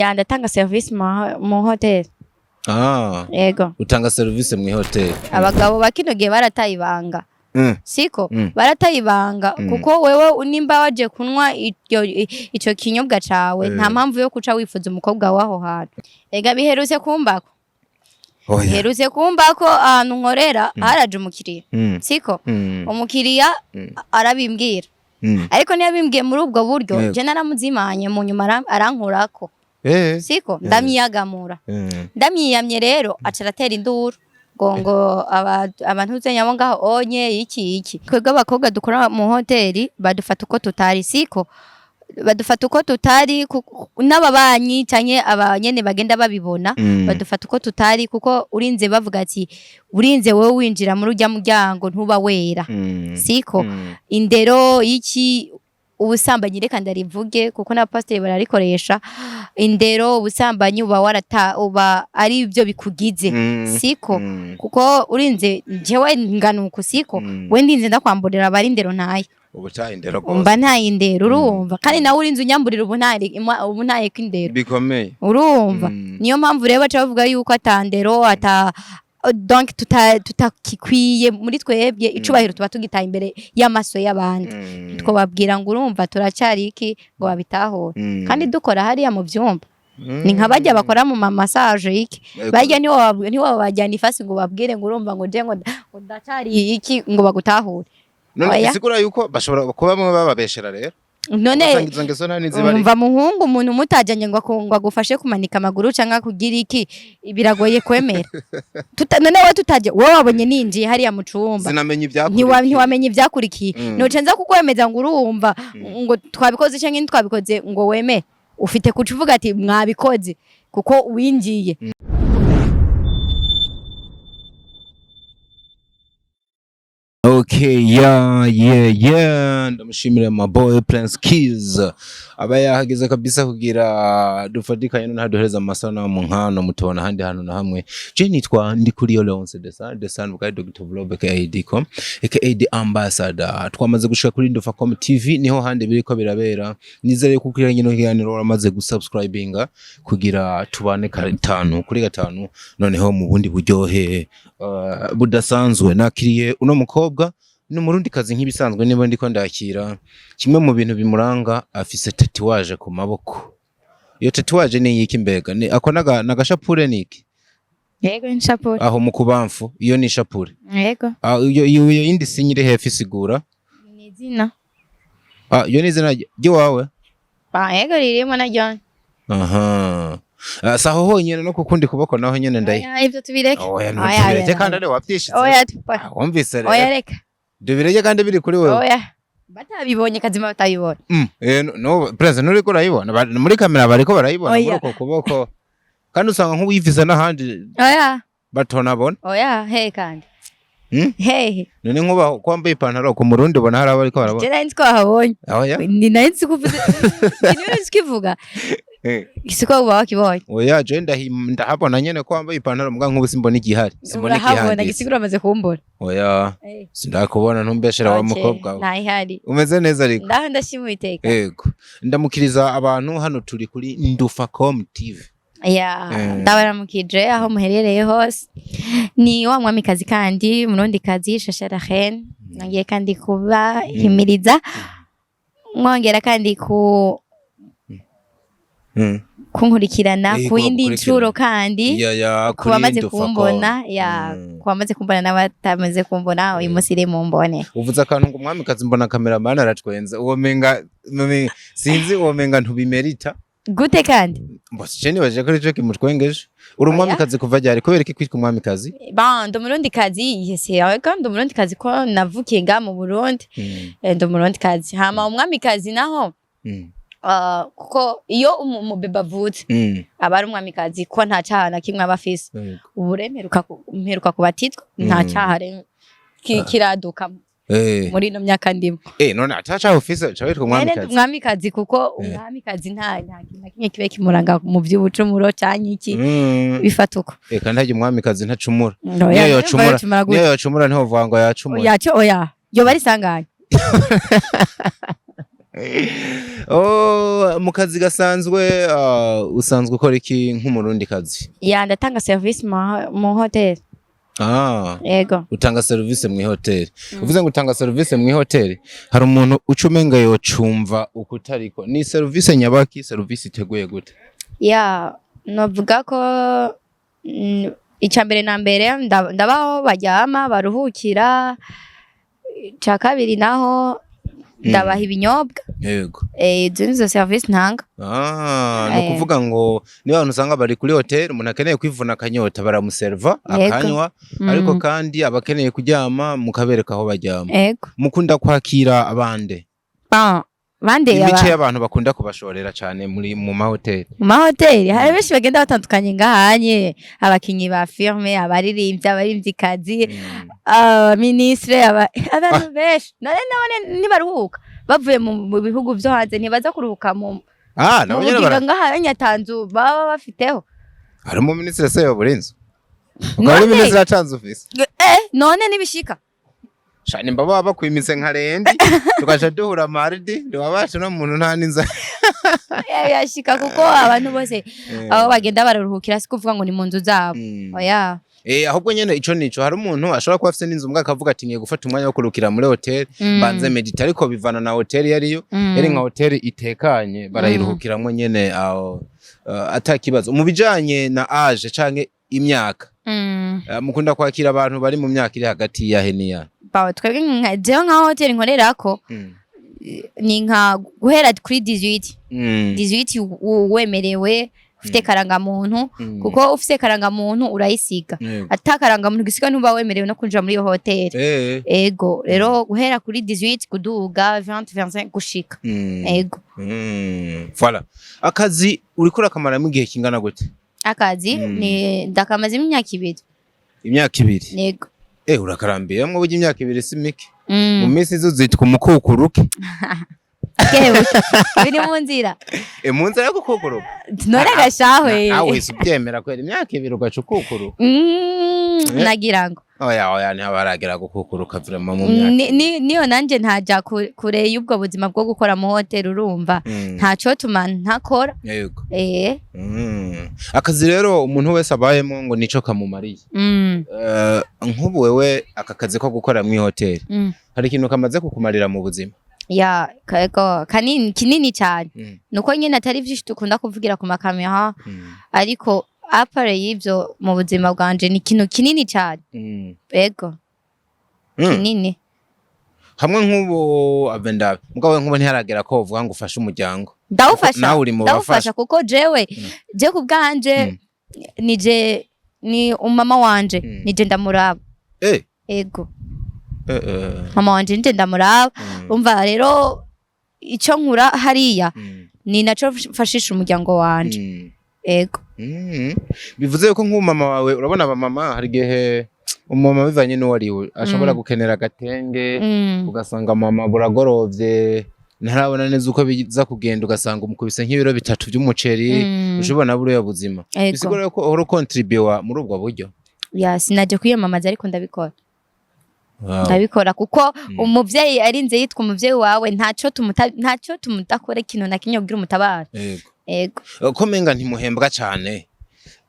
Ya, ndatanga service mu hotel. Ah, Yego. utanga service mu hoteli. Abagabo ba kino gihe barataye ibanga. Siko? Mm. Barataye ibanga Mm. kuko wewe nimba waje kunywa ico kinyobwa cawe, nta mpamvu yo kuca wifuza umukobwa w'aho hantu. Ega biherutse kumbako. Oya. Biherutse kumbako ahantu nkorera haraje umukiriya. Siko? Umukiriya arabimbwira. Ariko ntiyabimbwiye muri ubwo buryo, je naramuzimanye mu nyuma arankurako. Siko? Ndamwiyagamura. Ndamwiyamye rero aca aratera induru ngo abantu nyabo ngaho onye iki iki. Twebwe abakobwa dukora mu hoteli badufata uko tutari, siko? Badufata uko tutari, n'ababanyi canke abanyene bagenda babibona, badufata uko tutari, kuko urinze bavuga ati urinze wowe winjira muri urya muryango ntuba wera. Siko? Indero iki, ubusambanyi, reka ndarivuge kuko n'abapasiteri bararikoresha, indero, ubusambanyi, uba warata uba ari byo bikugize. Siko? Kuko urinze jewe nganuko, siko? We ndinze ndakwamburira aba ari indero ntaye. Ubutaye indero gose. Umva, ntaye indero, urumva? Kandi nawe urinze unyamburira ubu ntaye, ubu ntaye ko indero. Bikomeye. Urumva? Niyo mpamvu rero baca bavuga yuko ata ndero, ata donc tutakikwiye muri twebwe icubahiro, tuba tugitaye imbere y'amaso y'abandi. Twababwira ngo urumva turacyari iki ngo babitahure. Kandi dukora hariya mu byumba ni nka bajya bakora mu massage iki. Bajya ntiwabajyana ifasi ngo babwire ngo urumva ngo je ngo ndacyari iki ngo bagutahure. None Oya. bisigura yuko bashobora kuba bamwe bababeshera rero. None Ugasanga izo ngeso nta n'izibari. umva muhungu, umuntu mutajyanye ngo agufashe kumanika amaguru canke kugira iki, biragoye kwemera. None wowe tutajya, wowe wabonye ninjiye hariya mu cumba. Sinamenya ibyakurikiye. Ntiwamenya ivyakurikiye. Noca nza kukwemeza ngo urumva ngo twabikoze canke ntitwabikoze ngo wemere? Ufite kuca uvuga ati mwabikoze kuko winjiye. Okay, yeah. Ndamushimira my boy Prince Keys. Aba yahageze kabisa kugira dufatikanye noneho aduhereza amasanamu nkano mutubona ahandi hantu na hamwe. Je nitwa Ndikuriyo Leonce Desan, Desan bwa Dr. Blob aka Diko, aka The Ambassador. Twamaze gushika kuri Ndufacom TV, niho handi biriko birabera. Nizere ko kuri kino kiganiro waramaze gusubscribinga kugira tubane gatanu kuri gatanu, noneho mu bundi buryohe budasanzwe. Nakiriye uno mukobwa, ni umurundi kazi nk'ibisanzwe, niba ndiko ndakira kimwe mu bintu bimuranga, afise tatouage ku maboko. Iyo tatouage ni iki mbega? Ni ako nagashapure niki? Yego, nshapure. Aho mu kubamfu iyo ni ishapure? Yego. Ah, iyo yindi sinya iri hepfo isigura? Ni izina. Ah, iyo ni izina ry'iwawe? Ba, yego, ririmo naryo. Aha. Ah, saho honyene no kukundi kuboko naho nyene ndayi? Oya, ivyo tubireke. Oya, Oya, ntubireke oya. kandi ari wavyishize. Oya. Ah, wumvise Oya, rero. reka. Dubireke kandi biri kuri wewe. Oya, batabibonye kazima batabibonye. No, Prince, nturiko urayibona. Muri kamera bariko barayibona muri Oya. uko kuboko. Kandi usanga nk'uwivise n'ahandi Oya. batonabona. Oya, he kandi? Hehe? None nkuba ko wambaye ipantaro ku murundi ubona hari abariko barabona. Je nari nzi ko wahabonye. Oya. Ni nari nzi ko uvuze, ni nzi ko ivuga siko uba wakibonye. Oya, je ndahabona nyene ko wambaye ipantaro, muga nkubu simbona igihari. Simbona Urahabona. igihanditse. Gisigura amaze kumbona. Oya, sindakubona, ntumbeshera wa mukobwa we. Ntayihari. Umeze neza ariko? Ndaho, ndashima Uwiteka. Yego. Ndamukiriza abantu, hano turi kuri Ndufacom TV. Ya, ndabaramukije aho muherereye hose. Ni wa mwamikazi kandi murundikazi Shasha Rahel. Nongeye kandi kubahimiriza, mwongera kandi ku kunkurikirana ku yindi kubakurikirana. ncuro kandi Ya, ku kuri bamaze Ndufacom. kumbona, ya, ku bamaze kumbona n'abatamaze kumbona, uyu munsi rero mumbone. Uvuze akantu ngo umwamikazi, mbona kameramani aratwenze, uwo menga sinzi, uwo menga ntubimerita. Gute kandi? Mbose nibaje ko arico kimutwengeje. Uri Oya. umwamikazi kuva ryari? Kubera iki kwitwa umwamikazi? Bon, ndi umurundikazi, yes, yego, ndi umurundikazi ko navukiye ngaha mu Burundi. Ndi umurundikazi, hama umwamikazi naho kuko iyo umubebe avutse aba ari umwamikazi, ko nta caha na kimwe aba afise. Ubu rero mperuka kubatizwa, nta caha rero kiraduka muri ino myaka ndimo. Eh, none atacaha ufise uca witwa Nene ndi umwamikazi? umwamikazi kuko umwamikazi nta kintu na kimwe kibe kimuranga mu vy'ubucumuro canke iki, bifata uko. Eh, kandi harya umwamikazi ntacumura. Oya, Niyo yocumura, yocumura gute? niyo yocumura ntiwovuga ngo yacumuye. Oya, oya, yoba ari isanganya. Oh, mu kazi gasanzwe, usanzwe ukora iki nk'umurundi kazi? Ya, ndatanga service mu hotel. Ah. Yego. Utanga service mu hoteli. Uvuze ngo utanga service mu hoteli, hari umuntu uca umenga yocumva ukutariko. Ni service nyabaki? Service iteguye gute? Ya, novuga ko icya mbere na mbere ndabaho baryama baruhukira. Icya kabiri naho ndabaha ibinyobwa. Izo nizo service ntanga. Ah, ni ukuvuga ngo niba abantu usanga bari kuri hotel, umuntu akeneye kwivuna akanyota baramuserva akanywa, ariko kandi abakeneye kuryama mukabereka aho baryama. Yego. Mukunda kwakira abande? Bon, bande? Imice y'abantu bakunda kubashorera cyane muri mu mahoteli. Mu mahoteli hari benshi bagenda batandukanye ngahanye: abakinyi ba filme, abaririmbyi, abaririmvyikazi, abaminisitire, abantu benshi. None nabone ntibaruhuka bavuye mu bihugu vyo hanze, ntibaza kuruhuka mu Ah, mu nabo nyene bugingo ngahanye atanzu baba bafiteho. Hari mu minisitiri se yobura inzu? Ukaba uri None? minisitiri atanze ufise? None nibishika. Shani mba baba bakwimitse nka rendi, tugaca duhura mardi ntiwabasha no muntu nta n'inzara. Yashika kuko abantu bose aho bagenda bararuhukira si kuvuga ngo ni mu nzu zabo. Oya. Ahubwo nyene ico nico, hari umuntu ashobora kuba afise n'inzu mbwa akavuga ati: "Ngiye gufata umwanya wo kurukira muri hotel, mbanze medita." Ariko bivana na hotel yariyo. Yari nka hotel itekanye barayiruhukiramwo nyene aho ata kibazo. Mu bijanye na âge canke imyaka, mukunda kwakira abantu bari mu myaka iri hagati yahe n'iyahe? Ba, twebwe nka jewe nka hotel nkorerako ni nka guhera kuri 18. 18 wemerewe ufite karangamuntu, kuko ufite karangamuntu urayisiga. Ata karangamuntu gisiga ntuba wemerewe no kwinjira muri iyo hoteli. Ego, rero guhera kuri 18 kuduga 20, 25 gushika. Ego. Voilà. Akazi uriko urakamaramo igihe kingana gute? Akazi ni ndakamazemo imyaka 2. Imyaka 2? Yego. Urakarambiyemwo burya, imyaka 2 si mike. Mu minsi izo zitwa umukukuruke. Kewe biri mu nzira. Mu nzira yo gukukuruka. None gashahwe. Nawe wese ubyemera kwera imyaka 2 ugaca ukukuruka? Nagira ngo Oya, oya, ntihabaragera gukukuruka vraiment mu myaka. Niyo nanje ntaja kure y'ubwo buzima bwo gukora mu hoteli, urumva ntaco tuma ntakora. Akazi rero umuntu wese abayemo ngo nico kamumariye. Nk'ubu wewe aka kazi ko gukora mu hoteli, hari ikintu kamaze kukumarira mu buzima? Ya, ego, kanini, kinini cyane. Nuko nyine atari vyinshi dukunda kuvugira ku makamera, ariko à part y'ivyo mu buzima bwanje ni ikintu kinini cyane. Ego. Kinini. Hamwe nk'ubu avenda mugabo nk'ubu ntiharagera ko uvuga ngo ufashe umuryango. Ndawufasha. Nawe uri mu bafasha. Ndawufasha kuko jewe je ku bwanje nije ni umama wanje, nije ndamuraba. Ego. Mama wanje nije ndamuraba. Umva rero, ico nkura hariya ni naco mfashisha umuryango wanje. Ego. Bivuze yuko nk'ubu mama wawe, urabona abamama, hari igihe umumama bivanye n'uwo ari we ashobora gukenera agatenge, ugasanga mama buragorovye ntarabona neza uko biza kugenda, ugasanga umukubise nk'ibiro 3 by'umuceri. Ushobora buriya buzima. Bisigura ko uhora ukontribuwa muri ubwo buryo. Ya, sinaje kwiyamamaza ariko ndabikora. Ndabikora kuko umuvyeyi arinze yitwa umuvyeyi wawe, ntaco tumudakora ikintu na kimwe kugira umutabara. Ego. Ko menga ntimuhembwa cane.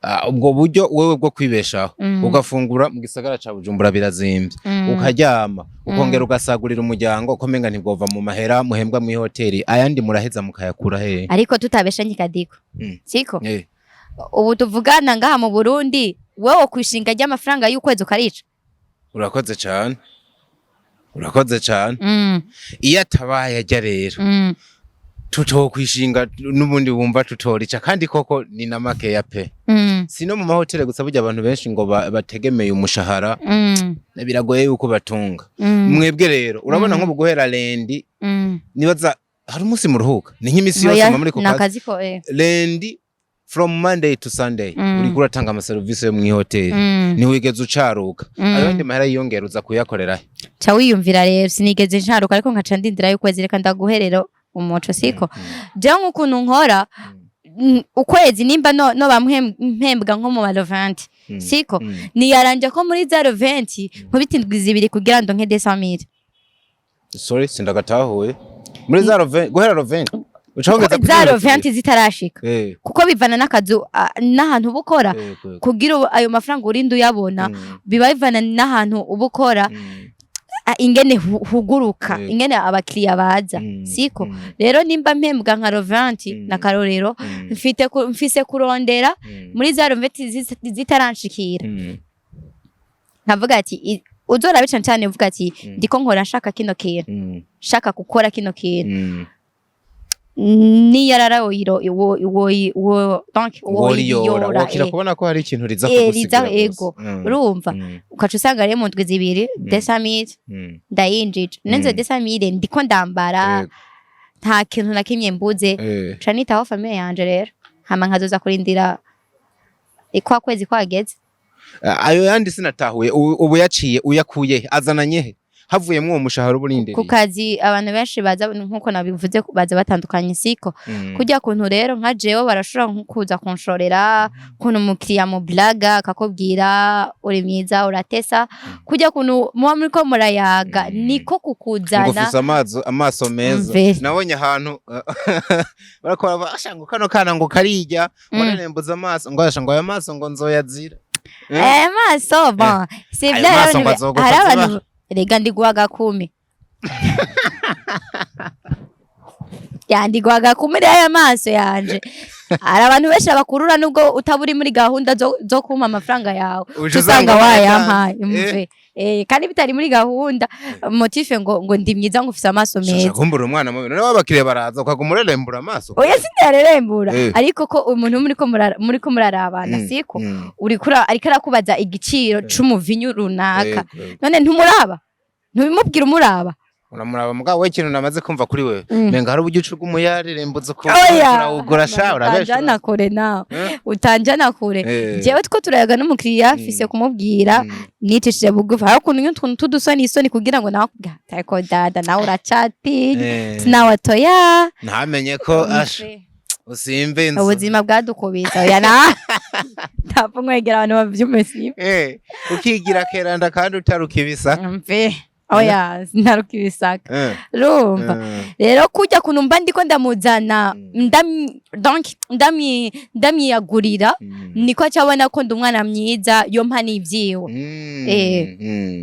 Ah, ubwo buryo wewe bwo kwibeshaho, ugafungura, mu gisagara ca Bujumbura birazimvye, ukaryama, ukongera ugasagurira umuryango, ko menga ntibwova mu mahera muhembwa mu hoteli, ayandi muraheza mukayakura hehe? Ariko tutabeshanye kadiko, siko? Ubu tuvugana ngaha mu Burundi, wewe kwishinga ry'amafaranga y'ukwezi ukarica. Urakoze cane, urakoze cane. Iyo atabaye ajya rero, tutokwishinga n'ubundi wumva tutorica, kandi koko ni na makeya pe. Si no mu mahoteli gusa, burya abantu benshi ngo bategemeye umushahara, biragoye yuko batunga. Mwebwe rero urabona nk'ubu guhera lundi, nibaza hari umunsi muruhuka? Ni nk'imisi yose Oya, muba muri ku ni kazi? Akazi ko. Lundi from Monday to Sunday, uriko uratanga amaserivisi yo mw'ihoteli, ntiwigeze ucaruka. Ayo yandi mahera yiyongera uza kuyakorera he? Ca wiyumvira rero, sinigeze ncaruka, ariko nkaca ndindira y'ukwezi. Reka ndaguherera umuco, siko? Jewe nk'ukuntu nkora, ukwezi nimba no bamwe mpembwa nko mu ma le 20, siko? Niyaranje ko muri za le 20 nkubita indwi 2 kugira ndonke 200,000. Sorry, sindagatahuye. Muri za le 20, guhera le 20 uca wongeza kuri za 200. Le 20 zitarashika, kuko bivana n'akazu n'ahantu uba ukora. Yego, yego. Kugira ayo mafaranga urinde uyabona, biba bivana n'ahantu uba ukora, ingene huguruka, ingene abakiriya baza, siko? Rero nimba mpembwa nka le 20, na karorero, mfise kurondera muri za le 20 zitaranshikira, nkavuga ati uzorabe cane cane, uvuga ati ndiko nkora nshaka kino kintu, nshaka gukora kino kintu, niyarara woyiro wo wo wo donc Woriyora. Woyiyora. Wokira kubona ko hari ikintu riza riza kugusigira. Ego. Urumva, ukaca usanga rero mu ndwi 2 200 000 ndayinjije nenze 200 000, ndiko ndambara, nta kintu na kimwe mbuze, ca nitaho famille yanje. Rero hama nkazoza kurindira kwa kwezi kwageze. Ayo yandi sinatahuye, ubu yaciye uyakuye he? Azananye he? Havuyemwo uwo mushahara uba Ku urindiriye? kazi abantu benshi baza, nkuko nabivuze, baza batandukanye, siko? Kurya kuntu rero nka jewe barashobora nko kuza kunshorera, kuntu umukiriya mu blaga akakubwira uri mwiza, uratesa, kurya kuntu muba muriko murayaga, niko Ngo kukuzana. Ufise amaso meza. Mve. Nabonye ahantu barakora basha ngo kano kana ngo karirya ngo none amaso, ngo asha ngo aya maso ngo nzoyazira. Eh, maso bon, c'est Ayo bien. maso ngo azogufa Hari ziba. abantu rega ndiguha gakumi, yandiguha gakumi. Rero aya maso yanje, hari abantu benshi bakurura nubwo utaba uri muri gahunda zo kumpa amafaranga yawe, Uje uca usanga usanga wayampaye. wayatanze. Mve, kandi bitari muri gahunda, motif ngo ndi mwiza, ngo ufise amaso Shasha, meza. kumbura umwana mubi, none w'abakiriya baraza ukaguma urerembura amaso? Oya, sindarerembura. Ariko ko umuntu muriko murarabana, siko? Uriko ariko arakubaza igiciro c'umuvinyu runaka, Yego, yego. none ntumuraba, ntubimubwira umuraba. Uramuraba, mugabo we ikintu namaze kumva kuri wewe, menga hari uburyo ucuga umuyarerembutse ukuntu Oya, urawugura sha, urabesha. Utanjana kure nawe. Eh? Utanjana kure. Jewe two turayaga n'umukiriya, mfise kumubwira nicishije bugufi. Hari ukuntu nyine utuntu t'udusoni isoni kugira ngo nawe akubwira ati, ariko dada nawe uracatinya, nawe atoya. Ntamenye ko asha usimba inzu. Ubuzima bwadukubita. Oya, na ndapfa nkwegera abantu bavyumvise. Ukigira keranda kandi utaruka ibisaka. Mve, oya, sinaruka ibisaka. Urumva, rero kurya kuntu mba ndiko ndamuzana, donc ndamwiyagurira, niko acabona ko ndi umwana mwiza, yompa n'ivyiwe.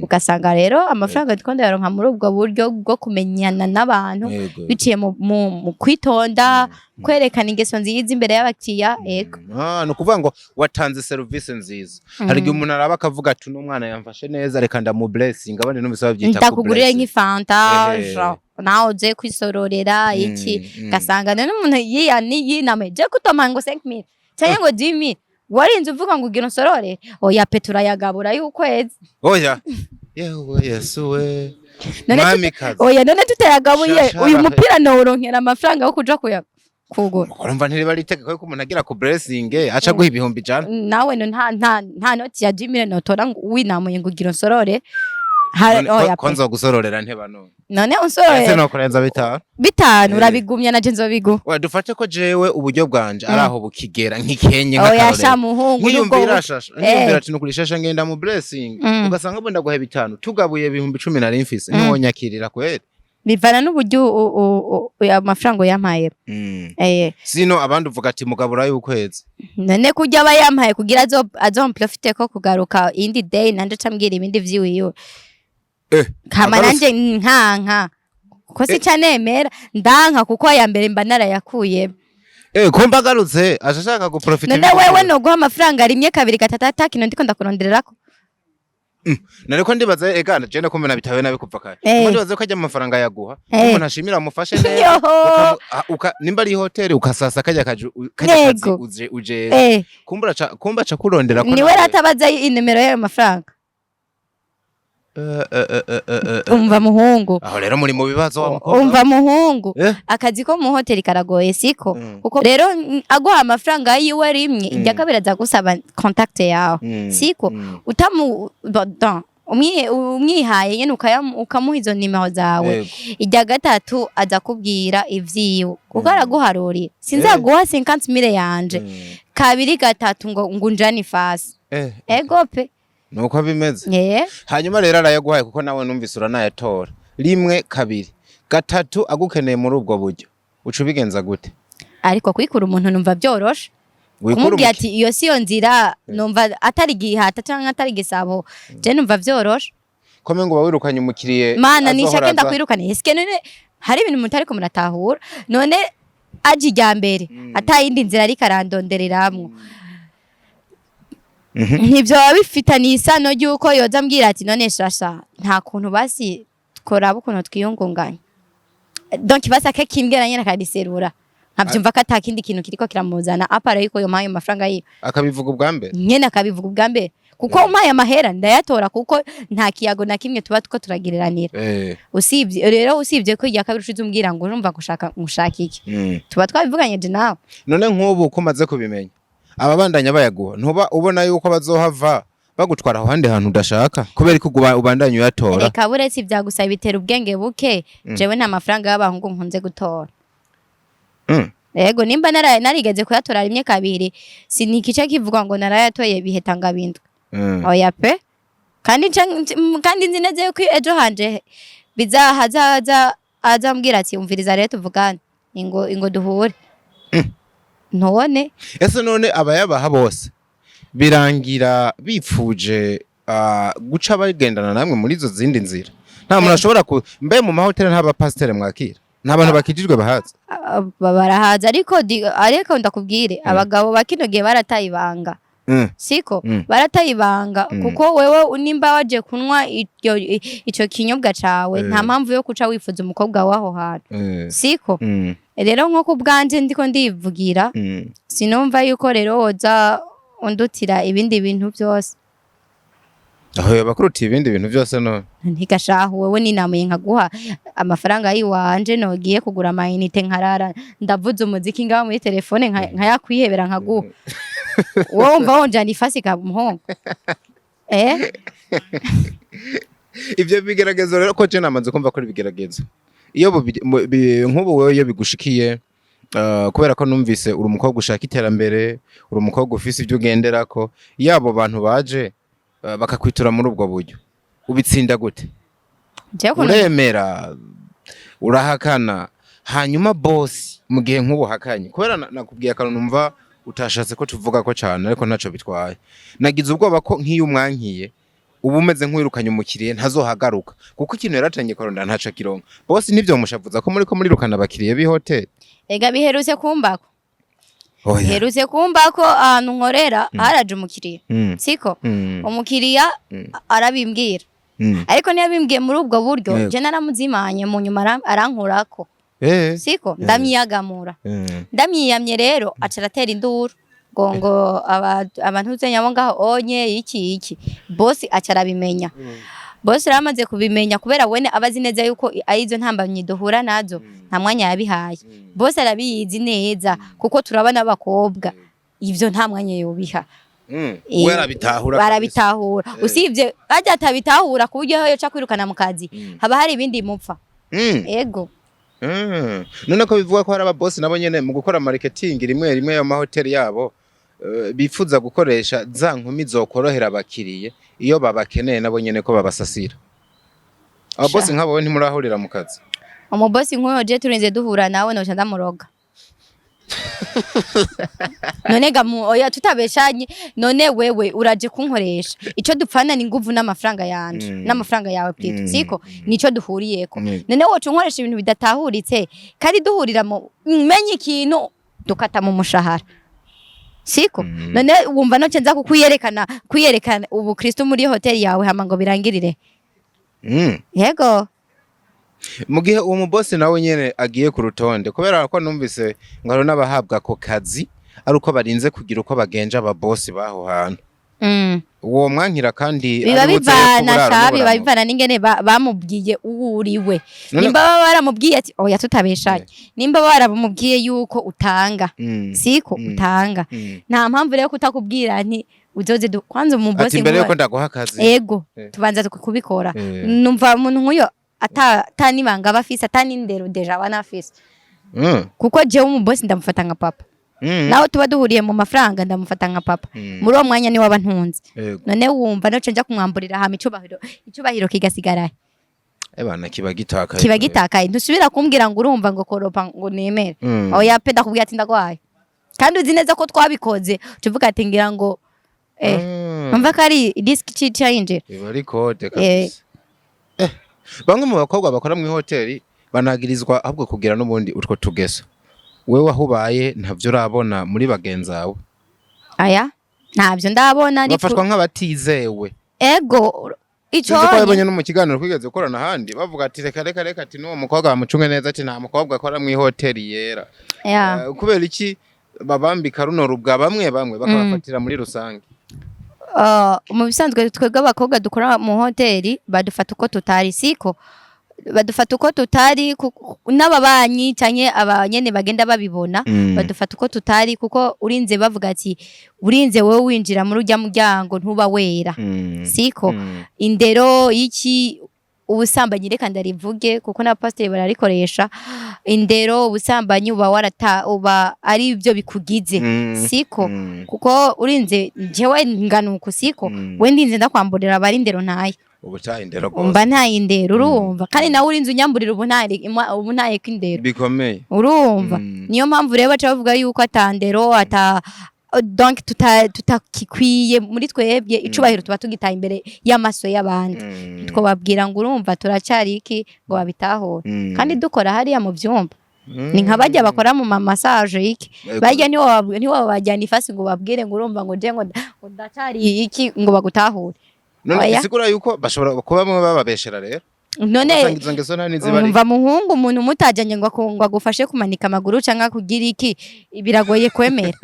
Ugasanga rero amafaranga ndiko ndayaronka muri ubwo buryo bwo kumenyana n'abantu, biciye mu kwitonda, kwerekana ingeso nziza imbere y'abakiriya. Ego. Ah, ni ukuvuga ngo watanze serivisi nziza. Hari igihe umuntu araba akavuga ati uno mwana yamfashe neza, reka ndamu blessing. Abandi numvise babyita Ndakugurire ku-blessing. nk'ifanta, genre, nawe uze kwisororera iki, gasanga none umuntu yiyani yiname je kutoma ngo 5000 cyangwa ngo 10000, warinze uvuga ngo ugira unsorore. Oya pe, turayagabura y'ukwezi. Oya, yewe Yesu we! None Mwamikazi. Oya, none tutayagabuye, Shashara. uyu mupira nowuronkera amafaranga yo kuja kuya kugura? Urumva ntiriba ari itegeko yuko umuntu agira ku blessing aca guha 100,000. Nawe no nta noti ya 10000 notora ngo winamuye ngo ugira unsorore. None Oya ko pe. nzogusororera nteba none? None Ese unsorore nokurenza 5? 5? Eh. Urabigumya, naje nzobiguha. Oya, dufate ko jewe uburyo bwanje ari aho bukigera nk'ikenye, Oya nk'akarorero. sha muhungu, nubwo Nkiyumvira shasha, nkiyumvira ati nukuri shasha ngenda mu blessing, ugasanga bo ndaguha 5, tugabuye 10,000 nari mfise, ntiwonyakirira kweri? Bivana n'uburyo amafaranga uyampaye. Sino abandi uvuga ati mugabura y'ukwezi. None kurya aba yampaye kugira azomprofite ko kugaruka indi day, nanje cambwira ibindi vyiwiwe. Kama Agarutse. nanje nkanka kuko si nemera ndanka, kuko aya mbere mba narayakuye. Ko mbagarutse aje ashaka guprofita. None wewe noguha amafaranga rimwe, kabiri, gatatu, atakino ndiko ndakurondererako? Nariko ndibaza ega je ndako mbona bitawe nabi kuva kare. Ndiko ndibaza ko ajya amafaranga yaguha, umuntu ashimira amufashe neza. Yoho. Nimba ari hoteli ukasasa kajya kajya kazi uje uje kumbura kumba ca kurondera ko Niwe nawe- ratabaza inimero y'ayo mafaranga. Umva muhungu. Aho rero muri mu bibazo wa mukobwa. Umva muhungu. Akazi ko mu hoteli karagoye, siko? Kuko rero aguha amafaranga yiwe rimwe, irya kabiri aza gusaba contact yawe, siko? Utamu bon, umwihaye nyene ukamuha izo nimero zawe, irya gatatu aza kubwira ivyiwe, kuko araguharuriye sinzaguha 50 mille yanje kabiri gatatu ngo unjane ifasi. Ego pe. Nuko bimeze. Hanyuma rero arayaguhaye, kuko nawe numvise uranayatora rimwe, kabiri. Gatatu agukeneye muri ubwo buryo, uca ubigenza gute? Ariko kwikura umuntu numva byoroshe. Wikura Kumubwira ati iyo si yo nzira, numva atari igihata canke atari igisabo, je numva vyoroshe. Kome ngo wawirukanye umukiriye Mana azohora nishake aza. Ndakwirukane eske none hari ibintu mutariko muratahura? None aje irya mbere atayindi nzira ariko arandondereramwo, ntibyoba bifitaniye isano ry'uko yoza ambwira ati: "None shasha nta kuntu basi tworaba ukuntu twiyungunganya?" Donc basi akakimbwira nyene akadiserura, nkavyumva ko ata kindi kintu kiriko kiramuzana à part yuko yompaye ayo mafaranga yiwe. Akabivuga ubwa mbere. Nyene akabivuga ubwa mbere, kuko umpaye amahera ndayatora, kuko nta kiyago na kimwe tuba tuko turagiriranira. Usibye rero, usibye ko irya kabiri ushize umbwira ngo urumva gushaka ngushaka iki, tuba twabivuganye je nawe. None nk'ubu ko umaze kubimenya, ababandanya bayaguha, ntuba ubona yuko bazohava bagutwara aho handi hantu udashaka kubera ko ubandanya uyatora? Reka, buretse ivyagusaba bitera ubwenge buke, jewe nta mafaranga y'abahungu nkunze gutora. Yego, nimba narigeze kuyatora rimwe kabiri, sinikice kivuga ngo narayatoye biheta ngo abindwe. Oya pe, kandi kandi nzi neza yuko ejo hanje bizahazaza azambwira ati: "Umviriza rero tuvugane, ingo ingo duhure." Ntubone? Ese none abayabaha bose birangira bipfuje guca bagendana namwe muri izo zindi nzira? Nta muntu ashobora ku mbe mu mahoteli nta bapasiteri mwakira, nta bantu bakijijwe bahaza? Ah, barahaza, ariko ariko ndakubwire, abagabo ba kino gihe barataye ibanga. Siko? Barataye ibanga, kuko wewe nimba waje kunywa ico kinyobwa cawe, nta mpamvu yo kuca wifuza umukobwa w'aho hantu. Siko? Rero nko ku bwanje ndiko ndivugira, sinumva yuko rero woza undutira ibindi bintu byose. Aho yoba akurutiye ibindi bintu byose none? Ntigashahu, wewe ninamuye nkaguha amafaranga yiwanje, nogiye kugura amayinite nkarara ndavuza umuziki ngaho muri telefone nkayakwihebera nkaguha, wowe wumva wonjana ifasi ka muhungu, eh? Ivyo bigeragezo rero, ko je namaze kumva ko ari ibigeragezo, iyo nk'ubu wewe iyo bigushikiye, kubera ko numvise uri umukobwa ushaka iterambere, uri umukobwa ufise ibyo ugenderako, iyo abo bantu baje bakakwitura muri ubwo buryo, ubitsinda gute? Jewe ukuntu Uremera, urahakana? Hanyuma bosi mu gihe nk'ubu hakanye, kubera nakubwiye akantu numva utashatse ko tuvuga ko cyane, ariko ntaco bitwaye, nagize ubwoba ko nk'iyo umwankiye uba umeze nk'uwirukanye umukiriya ntazohagaruka, kuko ikintu yaratangiye kurondera ntaco akironka. Bosi nivyo mushavuza ko muriko murirukana abakiriya b'ihoteli? Ega biherutse kumbako. Oya. Biherutse kumbako, ahantu nkorera haraje umukiriya. Siko? Umukiriya arabimbwira. Ariko ntiyabimbwiye muri ubwo buryo. Je naramuzimanye, mu nyuma arankurako. Siko? Ndamwiyagamura. Ndamwiyamye rero aca aratera induru ngo abantu nyabo ngaho onye iki iki. Bosi aca arabimenya. Bosi rero amaze kubimenya, kubera wene aba azi neza yuko arizo ntambamyi duhura nazo, nta mwanya yabihaye. Bosi arabizi neza kuko turabana abakobwa, ivyo nta mwanya yobiha. We arabitahura kabisa. Barabitahura. Usibye ajya atabitahura ku buryo aho yoca kwirukana mu kazi haba hari ibindi mupfa. Ego. None ko bivuga ko hari ababosi nabo nyene mu gukora marketing rimwe rimwe y'amahoteli yabo, bifuza gukoresha za nkumi zokorohera abakiriye iyo babakeneye, nabo nyene ko babasasira ababosi nk'abo, we ntimurahurira mu kazi? Umubosi nk'uyo je turinze duhura nawe noca ndamuroga. None ga oya, tutabeshanye, none wewe uraje kunkoresha, ico dupfana ni nguvu n'amafaranga yanje n'amafaranga yawe plutôt. Siko nico duhuriyeko? None woca unkoresha ibintu bidatahuritse kandi duhurira mu menye ikintu dukata mu mushahara, siko? None wumva noce nza kukuyerekana, kwiyerekana ubukristo muri hoteli yawe, hama ngo birangirire? Yego. Mu gihe uwo mubosi nawe nyene agiye ku rutonde, kubera ko numvise ngo hari n'abahabwa ako kazi ari uko barinze kugira uko bagenja ababosi b'aho hantu, uwo mwankira kandi Biba ari buze bivana kuburara sha, biba n'uburamuko. bivana n'ingene bamubwiye uwo uriwe. Nimba baba baramubwiye ati oya, tutabeshanye, nimba baramubwiye yuko utanga, siko? Utanga, nta mpamvu rero kutakubwira nti uzoze kwanza umubosi Ati mbere yuko ndaguha akazi. Ego. Tubanza kubikora. Numva umuntu nk'uyo ata n'ibanga aba afise, ata n'indero déjà aba anafise, kuko jewe umubosi ndamufata nka papa. Naho tuba duhuriye mu mafaranga, ndamufata nka papa. Muri uwo mwanya niwe aba ntunze. None wumva noce nja kumwamburira hama icubahiro kigasigara? Ebana, kiba gitakaye. Kiba gitakaye. Ntusubira kumbwira ngo urumva ngo koropa ngo nemere. Oya pe, ndakubwira ati ndagwaye, kandi uzi neza ko twabikoze, ucuvuga ati ngira ngo umva ko ari disque cica yinjira. Biba ari code kabisa. Bamwe mu bakobwa bakora mu hoteli banagirizwa ahubwo kugira n'ubundi utwo tugeso. Wewe aho ubaye ntavyo urabona muri bagenzi bawe? Aya, ntabyo ndabona, ariko Bafatwa nk'abatizewe. Ego, ico Sinzi ko wabonye no mu kiganiro twigeze gukorana ahandi bavuga ati reka reka reka, ati n'uwo mukobwa bamucunge neza, ati nta mukobwa akora mu ihoteli yera. Kubera iki babambika runo rubwa bamwe bamwe bakabafatira muri rusange? Mu bisanzwe twebwe abakobwa dukora mu hoteli badufata uko tutari, siko? Badufata uko tutari n'ababanyi canke abanyene bagenda babibona. Badufata uko tutari kuko urinze bavuga ati urinze wowe winjira muri urya muryango ntuba wera, siko? Indero iki, ubusambanyi, reka ndarivuge kuko n'abapasiteri bararikoresha, indero, ubusambanyi, uba warata, uba ari byo bikugize, siko? Kuko urinze njyewe nganuko, siko? We ndinze ndakwamburira aba ari indero ntaye. Ubu indero rwose. Umva, ntaye indero, urumva? Kandi nawe urinze unyamburira ubu ntaye, ubu ntaye ko indero bikomeye. Urumva? Niyo mpamvu rero baca bavuga yuko ata ndero, ata donc tutakikwiye muri twebwe. Icubahiro tuba tugitaye imbere y'amaso y'abandi. Twababwira ngo urumva turacyari iki ngo babitahure, kandi dukora hariya mu byumba. Ni nka bajya bakora mu ma massage iki, bajya ntiwabajyana ifasi ngo babwire ngo urumva ngo je ngo ndacyari iki ngo bagutahure. None Oya. bisigura yuko bashobora kuba bamwe bababeshera rero, None ugasanga izo ngeso nta n'izibari. Umva muhungu, umuntu mutajyanye ngo agufashe kumanika amaguru canke kugira iki, biragoye kwemera.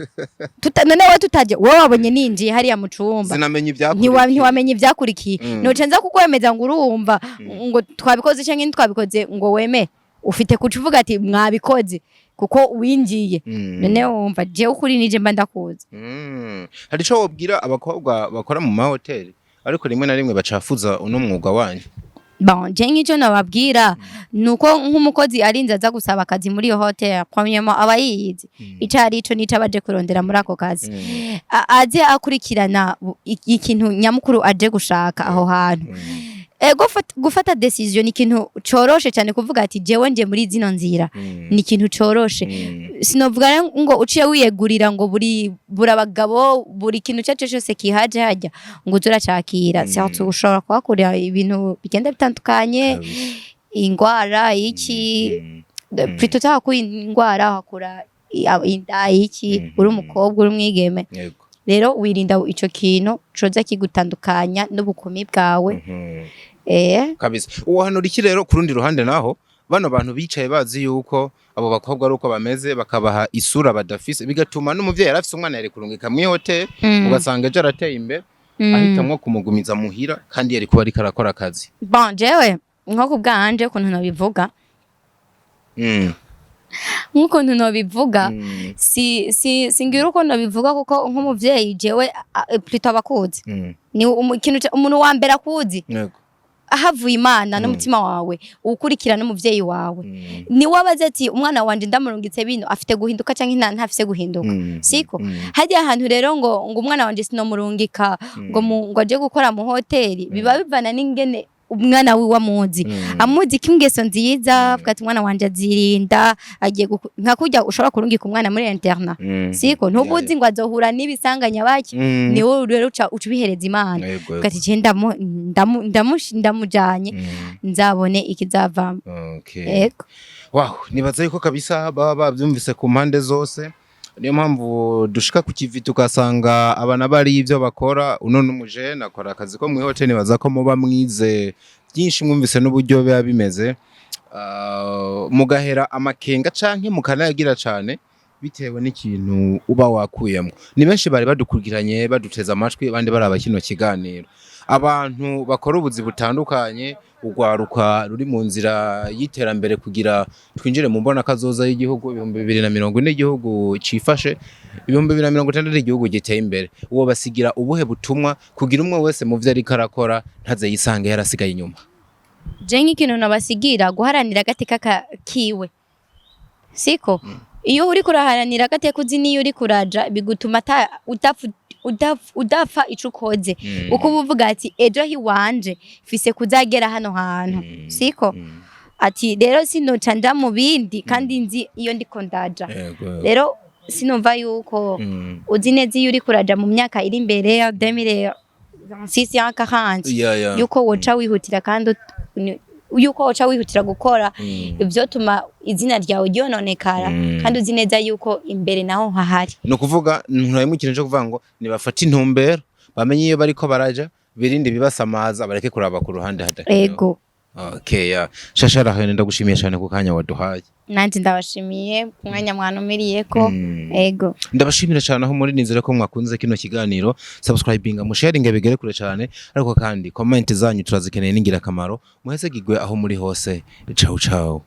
None wowe tutajya, wowe wabonye ninjiye hariya mu cumba, Sinamenya ibyakurikiye. Ntiwamenya ivyakurikiye. Noca nza kukwemeza ngo urumva ngo twabikoze canke ntitwabikoze ngo wemere? Ufite kuca uvuga ati mwabikoze kuko winjiye. None wumva jewe ukuri nije mba ndakuzi. Hari ico wobwira abakobwa bakora mu mahoteli ariko rimwe na rimwe bacafuza uno mwuga wanyu? Bon, je nk'icyo nababwira nuko nk'umukozi arinze aza gusaba akazi muri iyo hotel, premièrement aba yiyizi ico ari ico n'ico abaje kurondera muri ako kazi. Aze akurikirana ikintu nyamukuru aje gushaka aho hantu. Ego, gufata décision ni ikintu coroshe cyane. Kuvuga ati jewe nje muri zino nzira ni ikintu coroshe. Sinovuga rero ngo uciye wiyegurira ngo buri abagabo, buri kintu icyo ari cyo cyose kihaje hajya ngo uze uracakira. Surtout ushobora kuhakura ibintu bigenda bitandukanye, ingwara iki. Plutôt utahakura ingwara, uhakura inda iki. Uri umukobwa, uri umwigeme, rero wirinda ico kintu coza kigutandukanya n'ubukumi bwawe. Kabisa. Uhanura iki rero ku rundi ruhande naho bano bantu bicaye bazi yuko abo bakobwa ari uko bameze, bakabaha isura badafise, bigatuma n'umuvyeyi yari afise umwana yari kurungika mw'ihoteli, ugasanga ejo arateye imbere, ahitamwo kumugumiza muhira kandi yari kuba ariko arakora akazi? Bon, jewe nko ku bwanje ukuntu nobivuga, nk'ukuntu nobivuga, si singira uko nobivuga, kuko nk'umuvyeyi jewe plutôt abakuzi ni ikintu umuntu wa mbere akuzi ahavuye Imana n'umutima wawe ukurikira n'umuvyeyi wawe. Ni wabaze ati umwana wanje ndamurungitse bino afite guhinduka canke ntafise guhinduka, siko? Hajya ahantu rero ngo umwana wanje sinomurungika ngo aje gukora mu hoteli, biba bivana n'ingene umwana wiwe amuzi. Amuzi ko ingeso nziza, avuga ati umwana wanje azirinda, agiye nka kurya ushobora kurungika umwana muri internat, siko? Ntubuzi ngo azohura n'ibisanganya baki. Ni wowe rero uca ubihereza Imana, uvuga ati je ndamujanye, nzabone ikizavamo. Ego. Wow, nibaza yuko kabisa baba bavyumvise ku mpande zose. Niyo mpamvu dushika ku kivi tugasanga abana bari ivyo bakora. Uno n'umujene akora akazi ko mw'ihoteli. Nibaza ko muba mwize byinshi, mwumvise n'uburyo biba bimeze. Mugahera amakenga canke mukanayagira cane bitewe n'ikintu uba wakuyemo. Ni benshi bari badukurikiranye, baduteze amatwi, abandi baraba kino kiganiro, abantu bakora ubuzi butandukanye, urwaruka ruri mu nzira y'iterambere kugira twinjire mu mbona kazoza y'igihugu 2040 igihugu cifashe, 2060 igihugu giteye imbere. Uwo basigira ubuhe butumwa kugira umwe wese mu vyo ariko arakora ntaze yisange yarasigaye inyuma? Je nk'ikintu nabasigira, guharanira agateka kiwe, siko? Iyo uriko uraharanira agateka uzi niyo uriko uraja, bigutuma udapfa ico ukoze, uko uba uvuga ati ejo hiwanje mfise kuzagera hano hantu, siko? Ati rero sinoca nja mu bindi kandi nzi iyo ndiko ndaja. Rero sinumva yuko uzi neza iyo uriko uraja mu myaka iri imbere ya 2026 ya 40, yuko woca wihutira kandi yuko woca wihutira gukora ivyotuma izina ryawe ryononekara, kandi uzi neza yuko imbere naho hahari. Ni ukuvuga nturayemo ikintu cyo kuvuga ngo nibafate intumbero, bamenye iyo bariko baraja, birinde ibibasamaza, bareke kuraba ku ruhande hadakenewe. Ego. Okay, yeah. Shasha Rahene, ndagushimiye cyane ku kanya waduhaye. Nanjye ndabashimiye ku mwanya mwanumiriyeko. Ego. Ndabashimira cyane aho muri, nizere ko mwakunze kino kiganiro. Subscribinga, musharinga bigere kure cyane, ariko kandi comment zanyu turazikeneye, n'ingirakamaro. Muheze gigwe aho muri hose. Ciao ciao.